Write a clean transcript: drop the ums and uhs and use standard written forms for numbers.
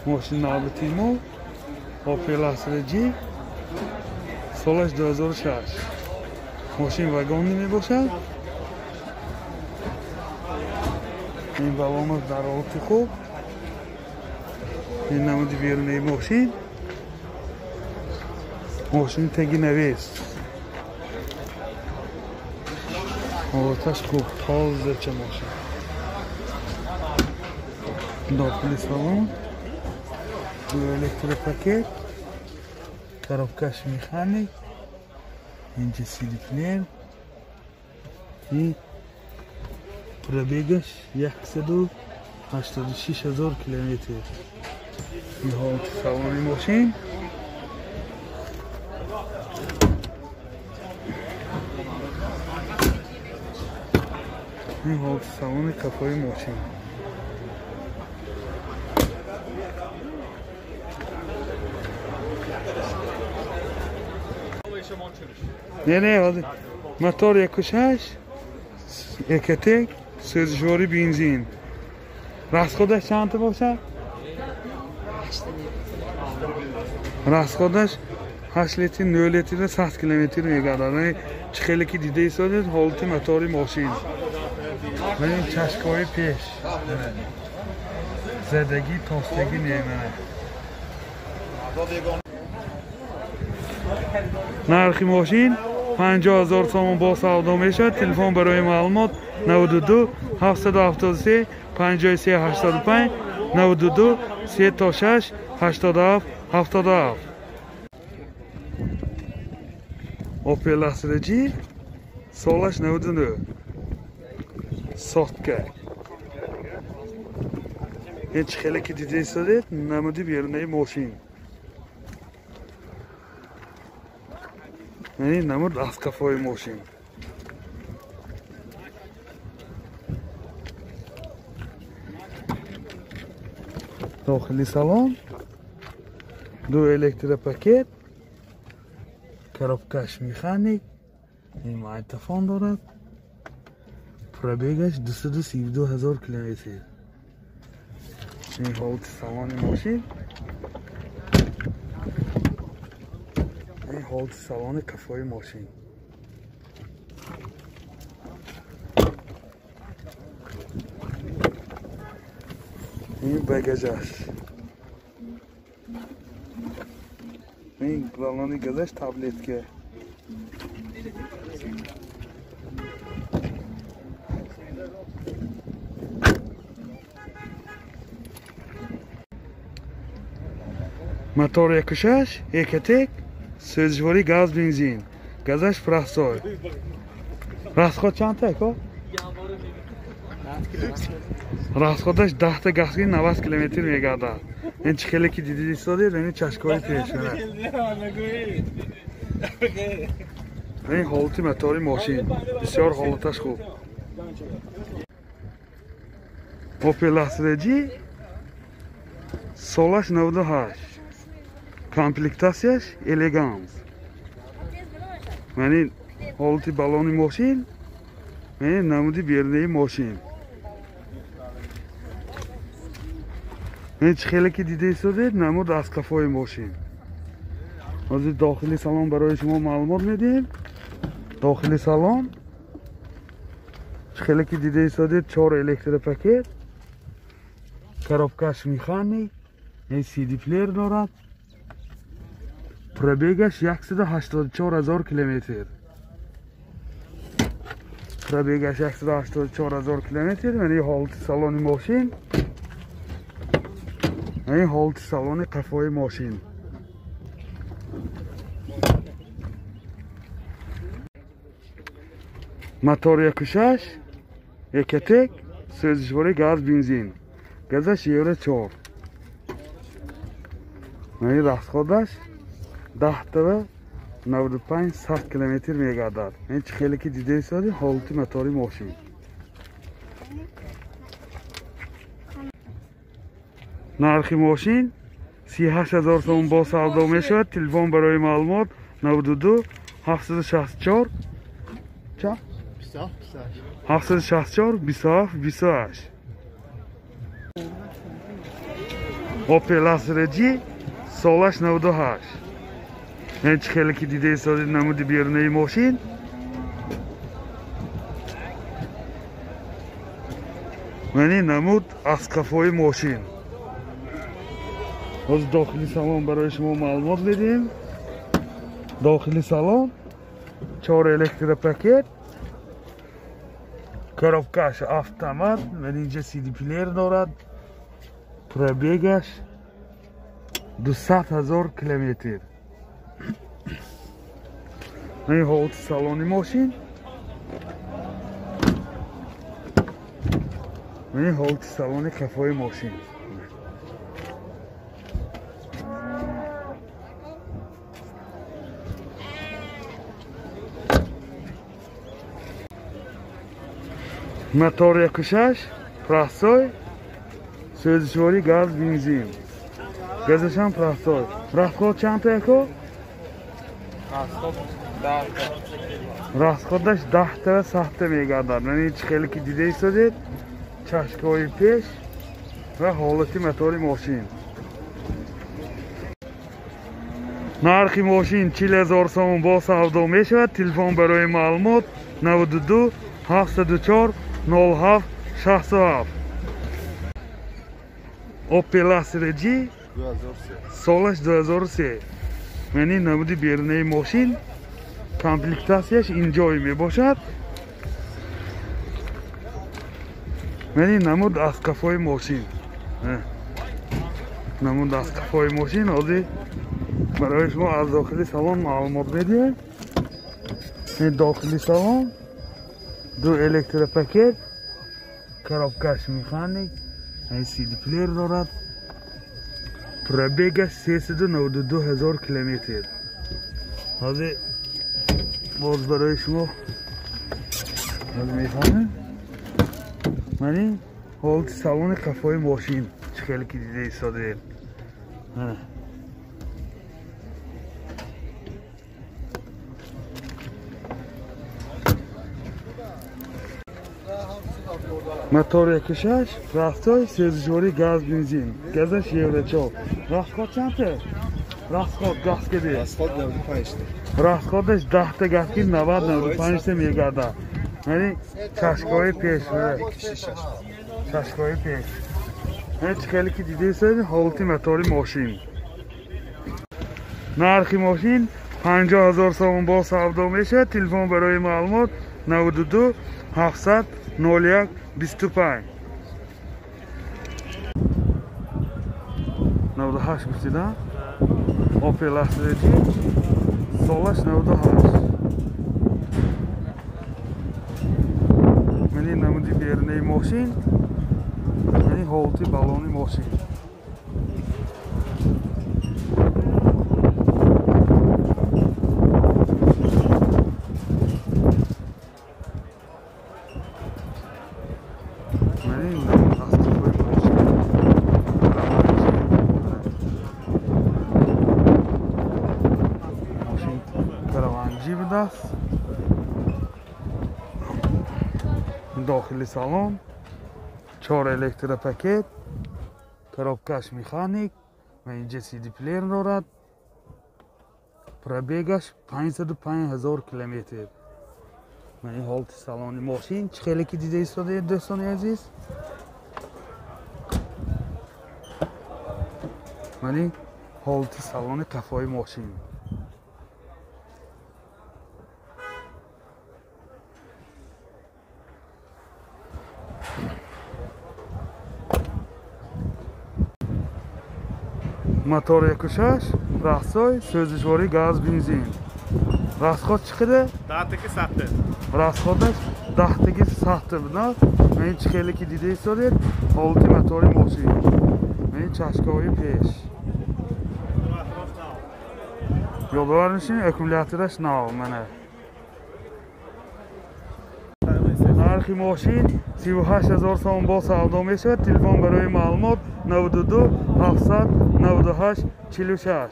Мошин навбати мо Opel Astra G солаш 2006. Мошин вагонӣ мебошад. Ин балонаш дар ҳолати хуб. Ин намуди берунаи мошин. Мошини теги навест. Ҳолаташ хуб, тозача мошин. Дохили салон ду электропакет, коробкаш механик, инҷа CD плеер и пробегаш 186 000 километр. Ин ҳолати салони мошин. Ин ҳолати салони қафои мошин. Не, мотор 1.6 Ecotec, сӯзишворӣ бензин. Расходаш чанд бошад? Расходаш 8 литр, 9 литр 100 километр мегардад. Яъне чӣ хеле ки дида истодед ҳолати мотори мошин. Ин чашкҳои пеш. Задагӣ, тостагӣ немана. Нархи мошин 50 000 сомон бо савдо мешавад. Телефон барои маълумот 92 773 53 85 92 36 87 77. Opel Astra G солаш 99. Сотка. Ин чӣ хеле ки дида истодед намуди берунаи мошин. Ин намуд аз қафои мошин. Дохили салон ду электропакет, коробкаш механик, ин магнитофон дорад. Пробегаш 232 000 километр. Ин ҳолати салони мошин. Ин ҳолати салони қафои мошин. Ин багажаш. Ин балони газаш таблетка. Мотор 1.6 Ecotec, сӯзишворӣ газ бензин. Газаш простой. Расход чанд ако? Расходаш 10 та газки 90 километр мегардад. Ин чӣ хеле ки дидед истодед, ин чашкҳои пеш. Ин ҳолати мотори мошин бисёр ҳолаташ хуб. Opel Astra G солаш 98. Комплектатсияш элеганс. Яъне ҳолати балони мошин, яъне намуди берунаи мошин. Ин чӣ хеле ки дида истодед намуд аз қафои мошин. Ҳозир дохили салон барои шумо маълумот медиҳем. Дохили салон чӣ хеле ки дида истодед 4 электропакет, коробкаш механик, ин CD плеер дорад. Пробегаш 184 000 километр. Пробегаш 184 000 километр. Яъне ҳолати салони мошин. Ин ҳолати салони қафои мошин. Мотор 1.6 Ecotec, сӯзишворӣ газ бензин. Газаш Евро 4. Яъне расходаш 10 95 100 километр мегардад. Ин чӣ хеле ки дида истодед ҳолати мотори мошин. Нархи мошин 38 000 сомон бо савдо мешавад. Телефон барои маълумот 92 764 764 27 28. Opel Astra G солаш 98. Ин чӣ хеле ки дида истодед намуди берунаи мошин. Мани намуд аз қафои мошин. Ҳозир дохили салон барои шумо маълумот медиҳем. Дохили салон 4 электропакет, коробкаш автомат, ман инҷа CD плеер дорад. Пробегаш 200 000 километр. Ин ҳолати салони мошин. Ин ҳолати салони қафои мошин. Мотор 1.6, простой, сӯзишворӣ газ, бензин. Газашам простой. Расход чанд яко? Расходаш 10 та 7 мегардад. Ман чӣ хеле ки дида истодед, чашкаҳои пеш ва ҳолати мотори мошин. Нархи мошин 40 000 сомон бо савдо мешавад. Телефон барои маълумот 92 704 07 67. Opel Astra G солаш 2003. Мани намуди берунаи мошин, комплектатсияш инҷое мебошад. Мани намуд аз қафои мошин. Намуд аз қафои мошин. Ҳозир барои шумо аз дохили салон маълумот медиҳем. Ин дохили салон ду электропакет, коробкаш механик, ин CD плеер дорад. Пробегаш 392 000 километр. Ҳозир боз барои шумо мефаҳмем. Мани ҳолати салони қафои мошин чӣ хеле ки дида истодед. Мотор 1.6, простой, сӯзишворӣ газ, бензин. Газаш Евро 4. Расход чанд та? Расход газ кеди? Расход 95 та. Расходаш 10 та газ ки 90-95 та мегардад. Яъне чашкаҳои пеш. Чашкаҳои пеш. Яъне чӣ хеле ки дида истодед ҳолати мотори мошин. Нархи мошин 50 000 сомон бо савдо мешавад. Телефон барои маълумот 92 700 01 25. 98 гуфтида? Opel Astra G солаш 98. Мани намуди берунаи мошин, мани ҳолати баллони мошин. Дохили салон 4 электропакет, коробкаш механик, ва инҷа CD плеер дорад. Пробегаш 505 000 километр. Ман ин ҳолати салони мошин чӣ хеле ки дида истодед дӯстони азиз. Ман ин ҳолати салони қафои мошин. Мотор 1.6, простой, сӯзишворӣ газ, бензин. Расход чӣ қадар? 10 7. Расходаш 10 7 буда. Ман чӣ хеле ки дида истодед ҳолати мотори мошин. Ман чашкаҳои пеш. Ёдовар мешавем, аккумулятораш нав мана. Нархи мошин 38 000 сомон бо савдо мешавад. Телефон барои маълумот 92 798 46.